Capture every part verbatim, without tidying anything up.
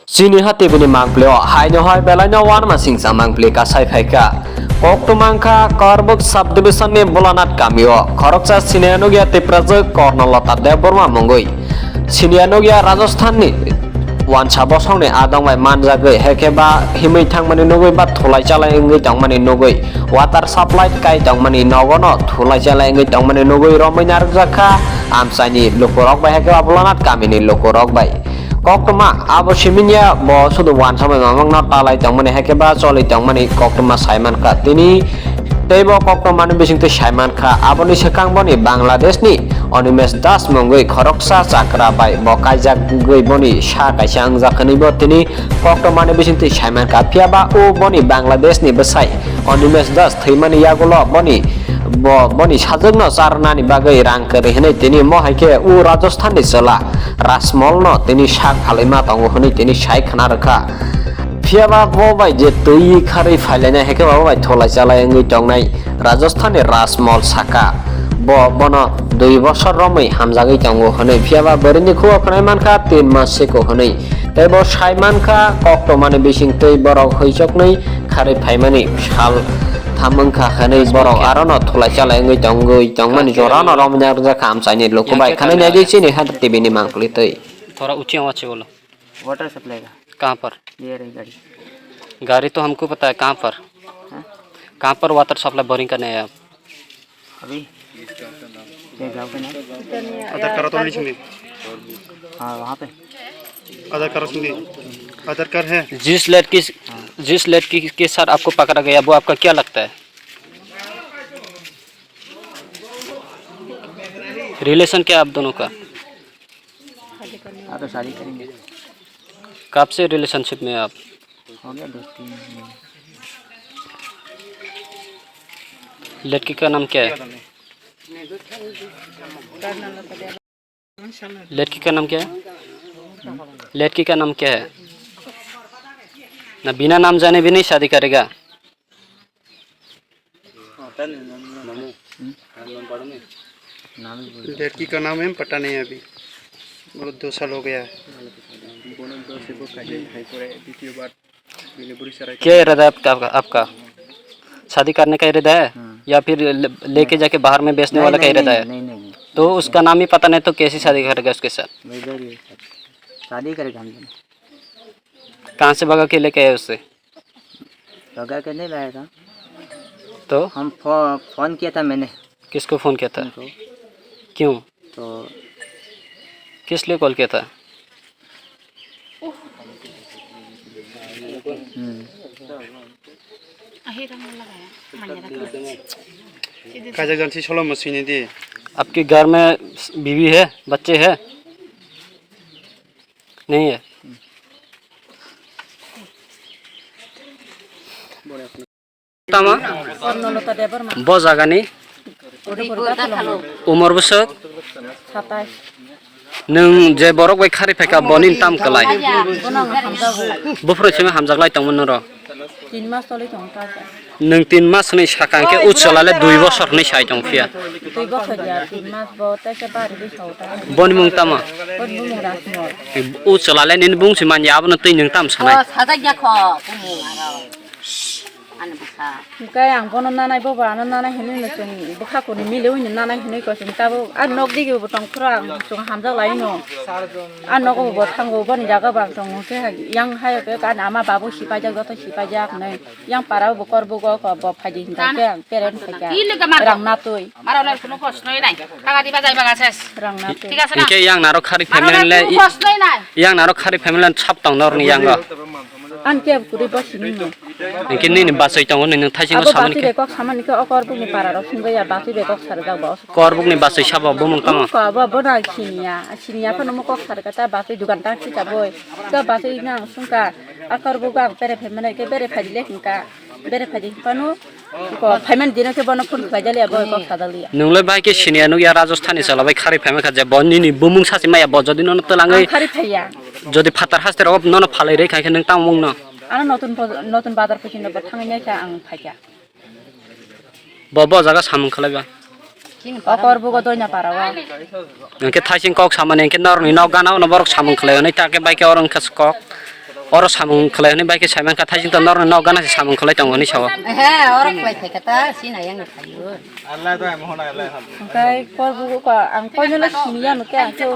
Chini ha T V ni mangpili o haino hai belai no uanama singcha mangpili kasai phaikha. Koktwma wngkha Karbuk subdivision ni Bulanat kami o khoroksa siniya nukya Tiprajwk Kornolata Debbarma mungwi. Siniya nukya Rajasthan ni uansa bosong ni adong bai manjagwi, hekhe ba himwi thangmani nugwi ba thulai chalai wngwi tongmani nugwi, water supply kai tongmani nogo no thulai chalai wngwi tongmani nugwi romwi narwkjakha amchaini lukurok bai, hekhe ba Bulanat kami ni lukurok bai. Koktwma abo simi ya, bo sudu uansa bai mamang no talai tongmani, hekhe ba choli tongmani koktwma saimankha. Tini tei bo koktwma ni bisingtwi saimankha. Aboni swkang boni Bangladesh ni Animesh Das mungwi khoroksa chakra bai bo kaijagwi boni sa kaisa wngjak hwnwi bo tini koktwma ni bisingtwi saimankha. Phiya ba o boni Bangladesh ni bwsai Animesh Das thwimani yagulo boni bo boni sajwkno charnani bagwi rang kwrwi hwnwi tini mo hai khe o Rajasthan ni chwla Rajmol no tini sak phalwi ma tongo hwnwi tini sai khna rwkha. Phiya ba bo bai je twi kharwi phailainai, hai khe ba bo bai thulai chalai wngwi tongnai Rajasthan ni Rajmol saka. Bo bono dui bosor romwi hamjagwi tongo hwnwi, phiya ba bwrwini khugo khwnai mankha tin mas siko hwnwi. Tei bo sai mankha koktwmani bisingtwi borok hwichoknwi kharwi phaimani sal tham wngkha hwnwi borok arono thulai chalai wngwi tongwi tongmani jorano romwi narwkjakha amchaini luku bai. Khwnai naidi chini ha T V ni mangpili twi. थोड़ा ऊंची आवाज से बोलो। Water supply का। कहाँ पर? ये रही गाड़ी। गाड़ी तो हमको पता है, कहाँ पर? हाँ? कहाँ पर वाटर सप्लाई बोरिंग करने आए आप? अभी? ये गाँव के नाम? आधार कार्ड तो नहीं सुनिए। हाँ, वहाँ पे। आधार कार्ड सुनिए। आधार कार्ड है? जिस लड़की, हाँ। जिस लड़की के साथ आपको पकड़ा गया, वो आपका क्या लगता है? रिलेशन क्या है आप दोनों का? हाँ, तो शादी करेंगे। कब से रिलेशनशिप में हैं आप? हो गया दो तीन महीने। लड़की का नाम क्या है? लड़की का नाम क्या है? लड़की का नाम क्या है? ना, बिना नाम जाने भी नहीं शादी करेगा? लड़की का नाम है, पता नहीं अभी, बहुत दो साल हो गया है। क्या इरादा है आपका, आपका? शादी करने का इरादा है, हाँ। या फिर ले-, लेके जाके बाहर में बेचने वाला का इरादा है? नहीं, नहीं, नहीं। तो उसका नाम ही पता नहीं, तो कैसी शादी करेगा उसके साथ? वही, वही, शादी करेगा हम दोनों। कहाँ से भगा के लेके आए उससे? भगा के नहीं लाया था। तो? हम फो-, फोन किया था मैंने। किसको फोन किया था? उनको। क्यों? तो किस लिए कॉल किया था? हम्म। Kajak jansi solo masini di. आपके घर में बीवी है, बच्चे हैं? नहीं है। Tamo? Kornolata Debbarma. Bo jagani? Umor bwswk? Satais. Nwng je borok bai kharwi phaikha, boni tam kwlai? Bono ang hamjago. Buphuru simi hamjaklai tongmani norok? Tin mas choli tongo ta. Nwng tin mas hwnwi sakha, hwnkhe o chwla le dui bosor hwnwi sai tong phiya. Dui bosor ya, tin mas bo teisa bari bwsa o ta. Boni mung tamo? Boni bumung Rajmol. O chwla le nini bung se manya, abono twi nwng tam sanai? O, sajak ya kho, bumung aro. Ani bwsa. Hwnkhe ang bono nanai, bobo ano nanai hinwi no chwng bwkha kuni mili wngwi no nanai hinwi ko chwng tabuk. Ang nok digi bo tong phuru ang chwng hamjak lai no. Ang nogo bo thango, boni jaga bo ang tongo khe yang hai khe ani ama babu sipaijak, joto sipaijak hinwi. Yang para bo kor bugo ko bo phaidi hinka khe ang peren phaikha. Rang natwi. Mara olai kuno kosnoi nai. Kaga di bajai baga ses. Rang natwi. Thik ase na? Hwnkhe yang naro khari family le, kuno kosnoi nai. Yang naro khari family le sap tong norni yango. Ang khe kwrwi bo sini no. Hwnkhe nini bachai tongo, nini thaising abo samani bachai khe. Bai kok samani khe o kor bukni para rok sungwi ya, bachai bai kok sarjak bo. Kor bukni bachai sabo bumung tamo? Ko abo bo na siniya, siniya phano mo kok sarkha ta bachai dugan ta thika boi. Ka bachai na sungka, a kor bugo ang bere phaimani khe bere phaidi le hinka, bere phaidi phano ko phaimani dino khe bono phone khlai jali abo kok sadali ya. Nungle bai khe siniya nukya Rajasthani chwla bai khari phaima kha je bo nini bumung sachi maya bo jodi nono twlangwi. Ang khari phaiya. Jodi phatar haste rogo nono phalai rwi khai khe nwng tamo mungno? Ano notun bo-, notun bazar phuchino bo thangwi nai kha ang phaikha. Bo, bo jaga samung khlaiba. O kor bugo doina para o. Hwnkhe thaising kok samani hwnkhe norokni nok gana ono borok samung khlai hwnwi ta khe bai khe oro wngkha kok. Oro samung khlai hwnwi bai khe sai mankha, thaising to norokni nok gana se samung khlai tongo hwnwi sao. He, oro khlai phaikha ta, sina yang khaio. Hwnkhe kor bugo ko ang koino le simi ya no khe ang khe o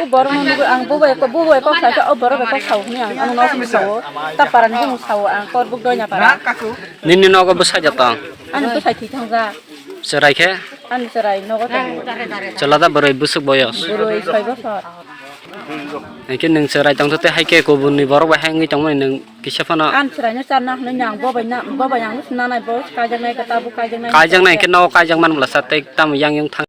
borok no nugo ang bo bai ko bo bai kok sa khe o borok bai kok sao hwnwi ang ano nok simi sao ta para ni bumung sao ang kor buk doina para. Nini nogo bwsai da tong? Ani bwsai thwi thang ja. Chwrai khe? Ani chwrai nogo tongo. Chwla da bwrwi bwswk boyos? Bwrwi soi bosor. Hwnkhe nwng chwrai tong tei hai khe kubunni borok bai hai wngwi tongmani nwng kisa phano. Ani chwraino charna hwnwi ang bo bai na bo bai ang nanai bo kaijaknai khe tabuk kaijaknai. Kaijaknai hwnkhe nogo kaijak man bwla sa tei tamo yang yang thang.